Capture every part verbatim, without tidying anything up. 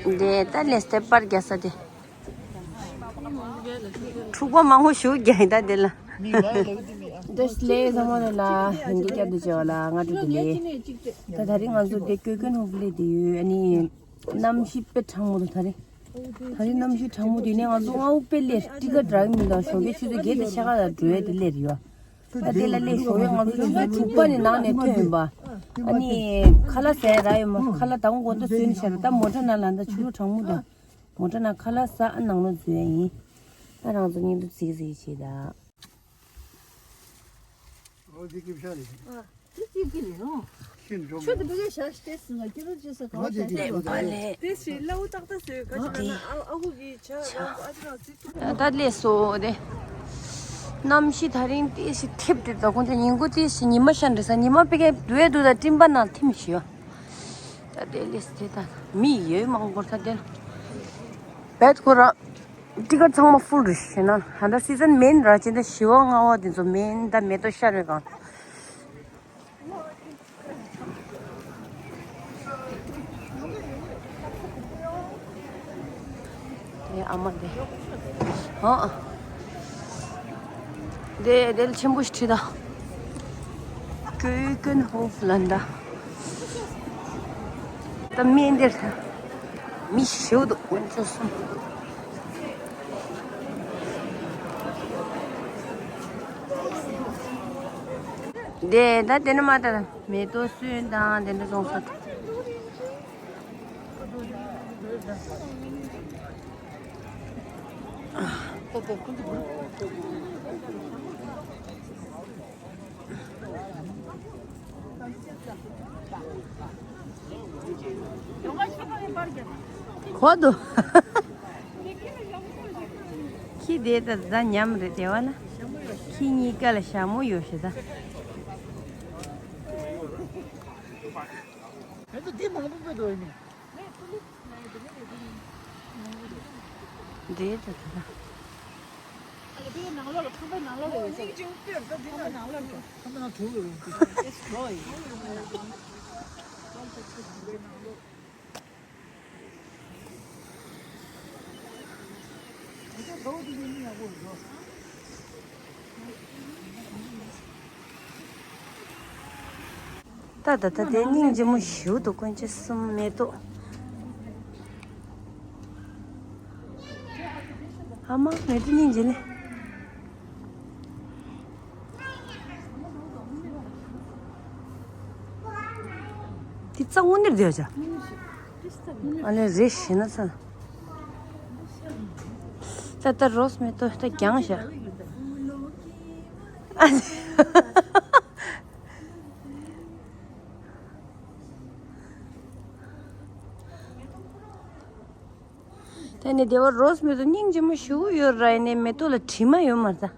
དེ་ད་ལས་དེ་པར་རྒྱག་ས་དེ། འཁྲུག་པ་མང་པོ་ཞིག་རྒྱག་ཡིན་ད་དེ་ལ། དེ་ལས་ཚང་མ་ལ་ལ་ཡིན་གྱི་སྐྱབས་དུ་བྱེད་པ་ལ་སྔ་དྲོ་བདེ་ལེགས། ད་ད་རིང་ང་ཚོ་དེ་ཀོས་ཀོན་ཧོབ་ལས་དེ་ཡོད། ཨ་ནི་གནམ་གཤིས་དཔེ་གྲང་མོ་འདུག་ད་རིང་། ད་རིང་གནམ་གཤིས་གྲང་མོ་དེ་ནས་ང་ཚོ་སྔ་པོ་དཔེ་ལས་ཊི་ཀ་འདྲ་གི་མི་འདུག་ཞོགས་ཀའི་ཆུ་ཚོད་བརྒྱད་དང་ཕྱེད་ཀ་ལ་འགྲོ་ཡས་དེ་སླེབས་ཡོད། ད་དེ་ལ་སླེབས་ཞོགས་པའི་ང་ཚོ་ཆུ་ཚོད་དྲུག་པ་ནས་ནང་ནས་ཐོན་ཡོད་པ། ཨ་ནི་ཁ་ལག་ཟས་རག་ཡོད་མ། ཁ་ལག་དང་པོ་མགོ་ཐོག་ཟོས་ནས་བཞག་རེད། ད་མོ་ཊ་ནང་ལ་ད་ཆུ་ལོག་གྲང་མོ་འདུག་མོ་ཊ་ནང་ཁ་ལག་ཟ། ཨ་ནང་ལོགས་འཛུལ་ཡ་ཡིན། ད་རང་ཚོ་བརྙན་ཐུང་གཟིགས་གཟིགས་བྱེད་ད། ཨོ་དེ་ཀིབ་ཤ་རེད། ཨ། དེ་གཅིག་གི་རེད་ཨོ། ཤིན་ཅང་ཆུ་དེ་བུ་གའི་ཞག་ཤི་ཏེ་སི་ང་ཀི་རུ་ཅི་ས་ག་བ་ཅི་ཅི་ཅི་ཅི། དེ་སི་ལ་འུ་ཏག་ཏག་སི་ག་ཅི་ན་ཨ་ཨ་ཁུ་གི་ཆ་ལ་ཨ་ཅི་རང་སི་ཏུ། ད་ལས་སོ་དེ། གནམ་གཤིས་ད་རིང་ཏེ་སི་ཐེབས་ཏེ་ད་ཁོང་ཚོ་ཉིན་གུང་ཏེ་སི་ཉི་མ་ཤར་འདྲ་ས། ཉི་མ་པེ་ཀའི་དུ་ཨེ་དུ་ད་སྤྲིན་པ་ནང་ཐིམ་ཞིག་ཡོད། ད་དེ་ལས་དེ་ད་མི་ཡོད་མང་པོ་ད་དེ། བེད་ཁོ་ར་ཊི་ཀེཊ་ཚང་མ་ཧྥུལ་རེད་ཤི་ན། ཧ་ད་སི་ཛན་མེན་ར་ཅི་ད་བཞི་པ་ལྔ་པ་དེ་ཚོ་མེན་ད་མེ་ཏོག་ཤར་བའི་སྒང་། དེ་ཨ་མ་དེ། ཨ། དེ་དེ་ལ་ཆེན་པོ་ཞིག་ཁྲིད་ད། ཀོས་ཀོན་ཧོབ་ལ་འདྲ། ད་མི་འདིར་ད། མི་ཞིག་འདུག་དཀོན་མཆོག་གསུམ། དེ་ད་དེ་ནི་མ་ད་མེ་ཏོག་སོན་དང་དེ་འདྲ་བཙོང་ས། གོ་འདུག་ཁྱི་དེ་ད་ཟ་ཉམས་རེད་དེ་བ་ན། ཁྱི་གཉིས་ཀ་ལ་ཞྭ་མོ་ཡོད་ཤི་ད། ད་ལྟ་དེ་མང་པོ་སྤོས་འདུག་ཨ་ནི། འདྲེ་དང་དེ་དང་། ཨ་ལ་པའི་ནང་ལོགས་ལ་ཁང་པའི་ནང་ལོགས་ལ་ཡོད་ཟེར། ཁང་པའི་ནང་ལོགས་ལ། ཁང་པའི་ནང་དུ་ཡོད། ཨེ་སི་ལོ་ཡིན། ད་ད་ད་དེ་སྙིང་རྗེ་མོ་ཞིག་འདུག་དཀོན་མཆོག་གསུམ། མེ་ཏོག་ཨ་མ་མེ་ཏོག་སྙིང་རྗེ་ལེ། དེ་རྩ་དངོས་གནས་བསྡད་བྱ། ཨ་ལས་རེ་ཞེ་ན་ཚ། ད་ལྟ་རོས་མེ་ཏོག་ད་རྒྱང་བཞག་ད་ནི་སྡེ་བ་རོས་མེ་ཏོག་སྙིང་རྗེ་མོ་ཞེ་པོ་ཡོད་ར། ཡིན་ནའི་མེ་ཏོག་ལ་དྲི་མ་ཡོད་མ་རེད་ད།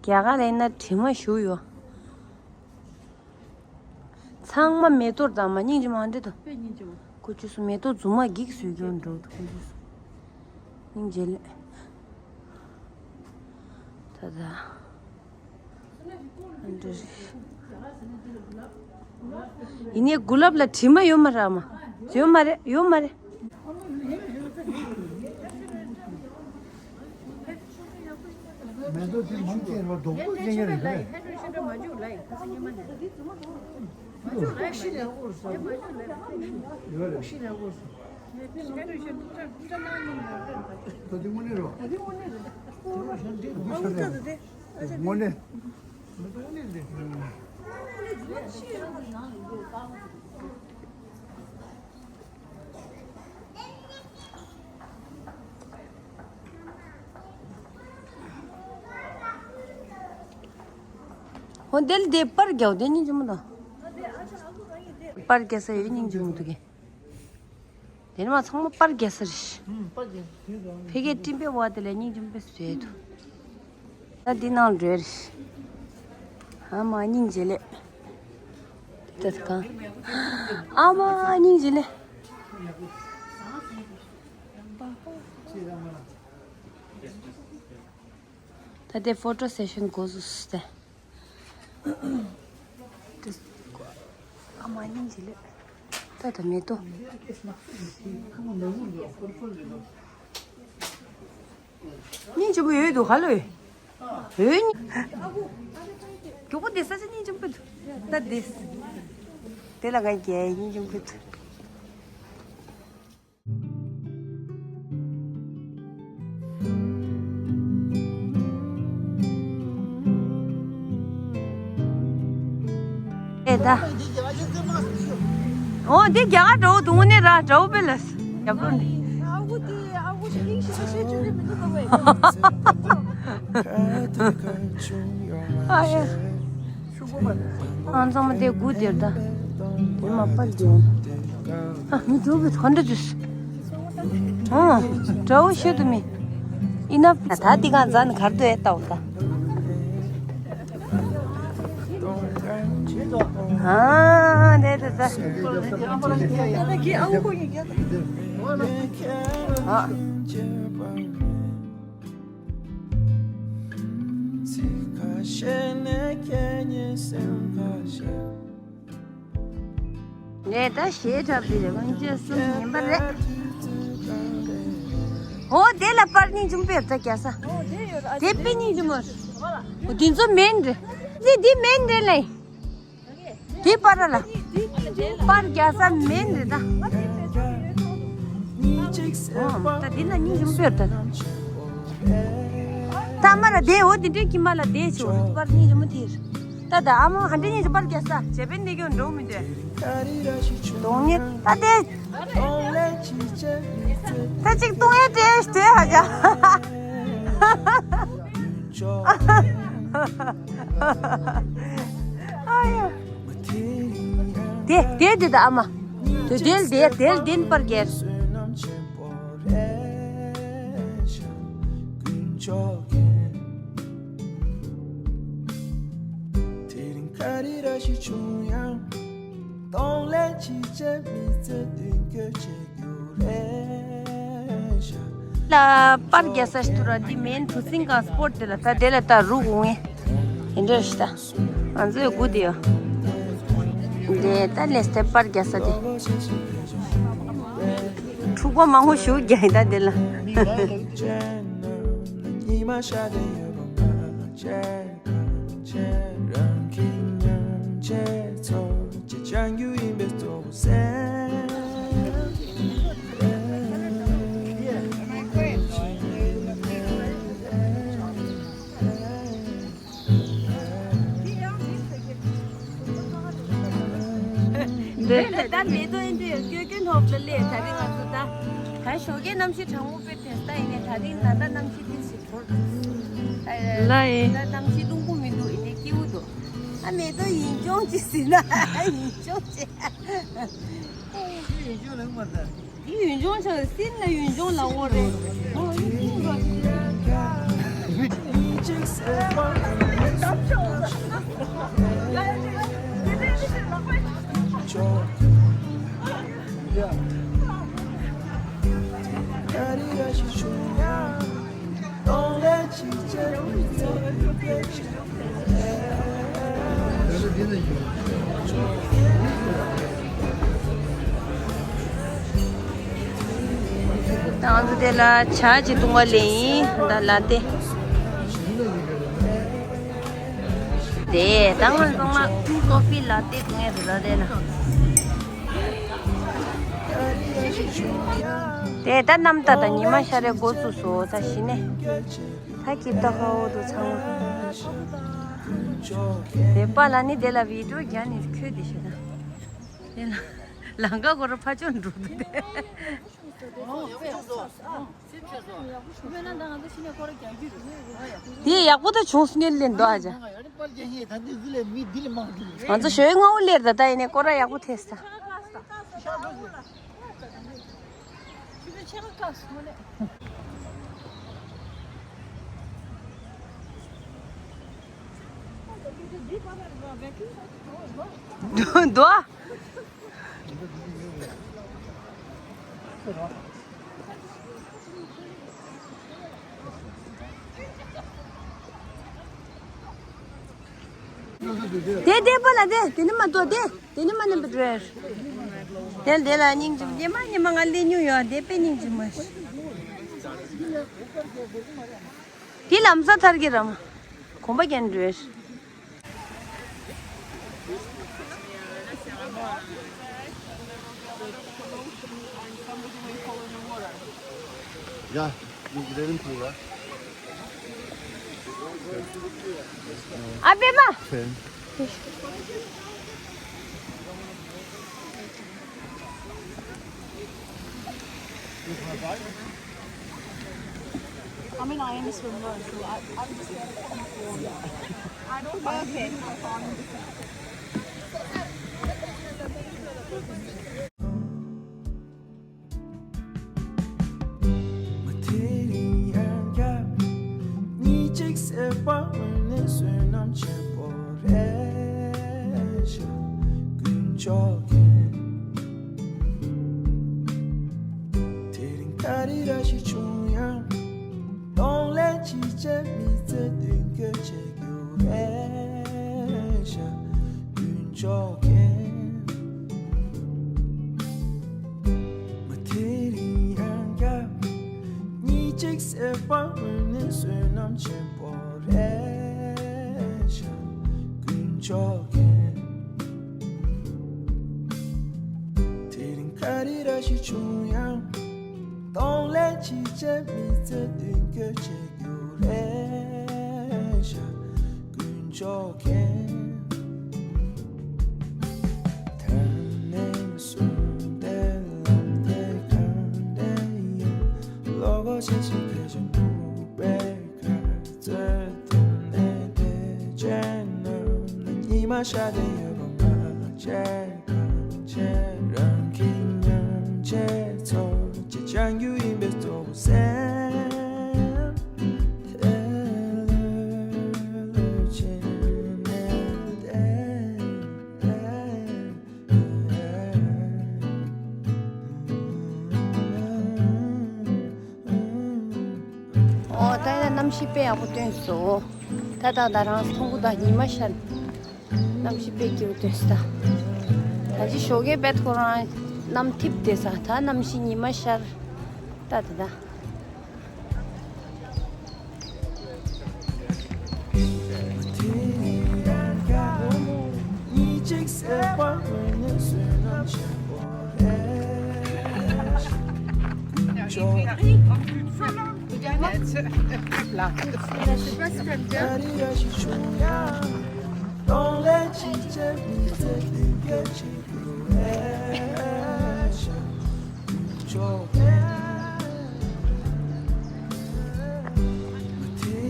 རྒྱ་གར་ལ་ཡིན་ན་དྲི་མ་ཞེ་པོ་ཡོད། ཚང་མ་མེ་ཏོག་དང་མ་སྙིང་རྗེ་མོ་འདྲ་འདུག་དཔེ་སྙིང་རྗེ་མོ། ཁོ་ཆུ་སོ་མེ་ཏོག་རྫུན་མ་འགྱིག་བཟོས་རྒྱུ་འགྲོ་འདུག་ཁོ་ཆུ་སོ། སྙིང་རྗེ་ལེ། ད་ད། འདྲ་རེད། ཡིན་ནའི་གུ་ལབ་ལ་དྲི་མ་ཡོད་མ་རེད་ཨ་མ། ཡོད་མ་རེད། ཡོད་མ་རེད། མེ་ཏོག་དེ་མང་ཆེ་བ་རྡོག་པོ་ཅན་ཡང་རེད་པས། ད་དེ་དངོས་གནས་རོ། དངོས་གནས། འོ་དེ་ལ་དེ་པར་རྒྱག་དེ་སྙིང་རྗེ་མོ་དང་། པར་རྒྱག་ས་ཡོད་སྙིང་རྗེ་མོ་འདུག་གས། དེ་ནི་མ་ཚང་མ་པར་རྒྱག་ས་རེད། ཨུམ། པར་རྒྱག་ས་དེ་ཚོ་ཕ་གིའི་སྤྲིན་པའི་འོག་དེ་ལ་སྙིང་རྗེ་མོ་དཔེ་བཟོས་འདུག་ད་འདི་ནང་འགྲོ་རེད། ཨ་མ་སྙིང་རྗེ་ལེ། དེ་ལྟར་གང་། ཨ་མ་སྙིང་རྗེ་ལེ། ད་ལྟའི་ཕོ་ཊོ་སེ་ཤན་འགོ་བཙུགས་ཏེ། ཨ་མ་སྙིང་རྗེ་ལེ། ད་ད་མེ་ཏོག་སྙིང་རྗེ་པོ་ཡོད་འདུག་ག་ལོས། འོན། མགྱོགས་པོ་འདི་ས་ཆ་སྙིང་རྗེ་པོ་འདུག་ད་འདི། དེ་ལ་ང་རྒྱལ་སྙིང་རྗེ་པོ་འདུག་ཨེ་ད། འོ་འདི་རྒྱ་གར་འདྲ་བོ་འདུག་ནི་ར་འདྲ་བོ་པེ་ལ། རྒྱབ་ལོགས་ནས། ཨ་ཁུ་དེ་ཨ་ཁུ་ཞིག་ཞིག་ཤེས་ཆུ་རེད་མི་འདུག་ག་བས། ཨ་ཡ། ཨང་ཚང་མ་དེ་དགུ་དེར་ད། དེ་མ་པར་དེ། ཨ་མི་འདུག་གི་ག་འདྲ་དུས། ཨ་དགྲ་བོ་ཤོད་དུ་མི། ཨི་ན་ད་འདི་གང་ཛ་ནི་གར་དུ་ཨེ་ལྟ་འོང་ད། ཨ་དེ་དེ་ད། ཨ། ངས་ད་ཞེ་དྲག་པི་རེད་དབང་ཆ་གསུམ་ཡིན་པ་རེད། འོ་དེ་ལ་པར་སྙིང་རྗེ་མོ་དཔེ་ད་རྒྱ་ས། དེ་དཔེ་སྙིང་རྗེ་མོ། འོ་དེ་ཚོ་མེན་རེད། འདི་འདི་མེན་རེད་ལེ། དེ་པར་ལ། པར་རྒྱག་ས་མེད་འདི་ད། ཨོ། ད་འདི་ན་སྙིང་རྗེ་མོ་དཔེར་ད། ད་མ་ལ་བསྡད་འོ་དེ་འདྲའི་ཁྱིམ་པ་ལ་བསྡད་ཆོག་པར་སྙིང་རྗེ་མོ་དེར། ད་ད་ཨ་མ་ཧ་འདྲ་སྙིང་རྗེ་པར་རྒྱག་ས་བྱེད་པའི་འདི་གྱོན་འགྲོ་མི་འདོད། གདོང་ཉེ་ད་དེ། ད་ཅིག་གདོང་ཡས་བྲེས་སྟེ་ཧ་ཅང་། ཨ་ཡ། དེ་དེ་དེ་ད་ཨ་མ། དེ་དེལ་དེ་དེལ་དེན་པར་གྱེར། ལ་པར་རྒྱག་ས་ཞིག་ཐུག་ར་འདི་མེན་གྲུ་གཟིངས་སྒང་སྤོར་དེ་ལ་ད་དེ་ལ་ད་རུག་འོང་ངེ་དེ་འདྲ་ཞིག་ད་ང་ཚོའི་སྒུག་དེ་ཡོད། དེ་ད་ལས་དེ་པར་རྒྱག་ས་དེ་འཁྲུག་པ་མང་པོ་ཞུགས་རྒྱག་ཡིན་ད་དེ་ལ། འདི་ད་ལྟ་མེ་ཏོག་ཨེ་འདྲ་ཡོད་སྐྱོ་སྐྱོ་ནོར་ལ་ལས་ད་རིང་ང་ཚོ་ད་ད་ཞོགས་ཀའི་གནམ་གཤིས་གྲང་མོ་དཔེ་དྲན་ད་ཡིན་ནས་ད་རིང་ད་ལྟ་གནམ་གཤིས་ཏིག་ཞིག་ལ་ཨེ། ད་གནམ་གཤིས་རླུང་བུ་མི་འདུག་ཡིན་ནའི་སྐྱིད་པོ་འདུག་ཨ་མེ་ཏོག་ཡིན་སྐྱོང་ཅི་ཟེར་ན་ཡིན་སྐྱོང་ཅི། ཡིན་སྐྱོང་ལ་མ་ད། འདི་ཡུན་ཅུང་ཆགས་སྲིད་ལ་ཡུན་ཅུང་ལ་འོ་རེད། ད་ང་ཚོ་དེ་ལ་ཇ་ཅིག་བཏུང་བ་ལེན་ཡིན་ད་ལ་ཏེ། དེ་ད་ང་ཚོ་མ་ཀོ་ཕི་ལ་ཏེ་བཏུང་ཡས་རེད་ད་དེ་ལ། དེ་ད་གནམ་ད་ད་ཉི་མ་ཤར་རེ་འགོ་བཙུགས་སོ་ད་གཞི་ནས། ད་ཀི་ཏོ་ཧོ་དུ་ཚང་མ། དེ་པ་ལ་ནི་དེ་ལ་བི་ཌིའོ་རྒྱག་ནི་ཁྱོད་དེ་ཤི་ད། དེ་ལ་ལང་ཀ་གོ་ར་ཕ་ཆོ་འགྲོ་འདུག་དེ། དེ་ཡག་པོ་ད་བྱུང་སོང་ངས་ལེན་འདུག་ཨ་ཅག་ང་ཚོ་ཞོའི་སྔ་བོ་ལེར་ད་ད་ཡིན་ནས་སྐོར་ར་ཡག་པོ་ཐེབས་ས། འདུག་དེ་དེ་པ་ལ་དེ་དེ་ནི་མ་ཏོ་དེ་དེ་ནི་མ་ནི་མི་འགྲོ་ཡར། དེ་དེ་ལ་སྙིང་རྗེ་མ་ཉི་མ་ང་ལས་ཉུ་ཡོད་དེ་པེ་སྙིང་རྗེ་མ། དེ་ལམ་ས་ཐར་གི་རམ། གོམ་པ་རྒྱན་འགྲོ་ཡར། Yeah, you didn't do that. ཨ་པེ་མ། Okay. I mean, I am a swimmer, so I, I'm just there for fun. I don't mind being in the fun. མ་དེ་རིང་ཡང་བསྐྱར་གཉིད་ཅིག་སད་པ་འོན་ནས་བསོད་ནམས་ཆེན་པོ་རེད་ཤག་དཀོན་མཆོག་མཁྱེན། དེ་རིང་ག་རེ་ར་ཞིག་བྱུང་ཡང་གདོང་ལེན་བྱེད་ཆེད་མི་ཚེ་མདུན་སྐྱོད་བྱེད་རྒྱུ་རེད་ཤག་དཀོན་མཆོག་མཁྱེན། མ་དེ་རིང་ཡང་བསྐྱར་གཉིད་ཅིག་སད་པ་འོན་ནས་བསོད་ནམས་ཆེན་པོ་རེད་ཤག་དཀོན་མཆོག་མཁྱེན། དེ་རིང་ག་རེ་ར་ཞིག་བྱུང་ཡང་གདོང་ལེན་བྱེད་ཆེད་མི་ཚེ་མདུན་སྐྱོད་བྱེད་རྒྱུ་རེད་ཤག་དཀོན་མཆོག་མཁྱེན། དོན་ནི་གསུམ་དེ་ལམ་དེ་གང་དེ་ཡིན། བློ་སྒོ་ཆེ་ཞིག་གལ་ཆེན་པོ་པའི་ཁ་རྩོད་དོན་དེ་དེ་བྱས་ན་ཉི་མ་ཤར་དེ་ཡོད་པ་མ་བྱས་གང་བྱས་རང་གི་ཉམས་ཆེ་ཚོ་ཅི་བྱང་རྒྱུ་ཡིན་པའི་གཙོ་བོ་སེམས། ཨོ་ད་ཡ་གནམ་གཤིས་དཔེ་ཡག་པོ་སྟོན་སོང་། ད་ད་ད་རང་ཚོང་ཁུ་ད་ཉི་མ་ཤར། གནམ་གཤིས་དཔེ་སྐྱིད་པོ་སྟོན་སོང་ད། ད་ཅི་ཞོགས་ཀས་བེད་ཁོ་རང་གནམ་འཐིབས་བསྡད་ས་ད་གནམ་གཤིས་ཉི་མ་ཤར། ད་ད་ད།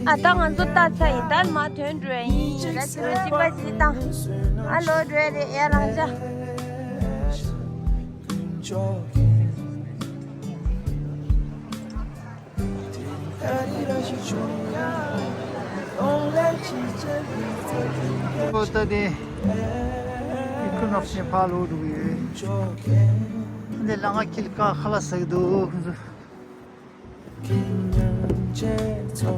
ཨ་ད་ང་ཚོ་ལྟ་ཚར་ཡིན། ད་མར་ཐོན་འགྲོ་ཡ་ཡིན། ད་ཕྱི་ལོ་གཅིག་པ་གཅིག་བཏང་། ཨ་ལོ་འགྲོ་ཡ་རེད་ཡ་རང་ཅག་ཨོ་ད་དེ་ཨི་ཀོ་ནོག་སི་ནས་ཕར་ལོག་འགྲོ་གི་ཡོད། འདི་ལ་ང་ཁིལ་ཀ་ཁ་ལག་ཟ་གི་འདུག་ཁོང་ཚོ།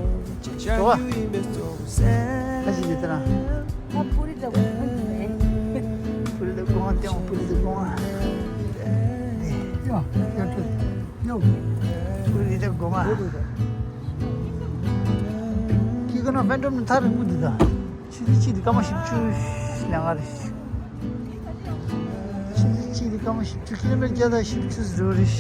ཁ་ཅིག་འདི་ལྟར། ཨ་པུ་རི་ད་གོང་ཨ་ཏེ་ཨོ་པུ་རི་ད་གོང་ཨ། ཡ་ཡ་ཏུ་ཡ། པུ་རི་ད་གོང་ཨ། ཁྱི་ག་ན་ཕན་ཏོམ་ནི་ཐར་རིང་པོ་འདི་ད། ཕྱི་ཚེས་གཅིག་དེ་སྐར་མ་བཞི་བཅུ་ལས་ང་རེད། ཕྱི་ཚེས་གཅིག་དེ་སྐར་མ་བཞི་བཅུ་ཀི་ལོ་མི་ཊར་བརྒྱ་དང་བཞི་བཅུ་ཟེར་བ་རེད།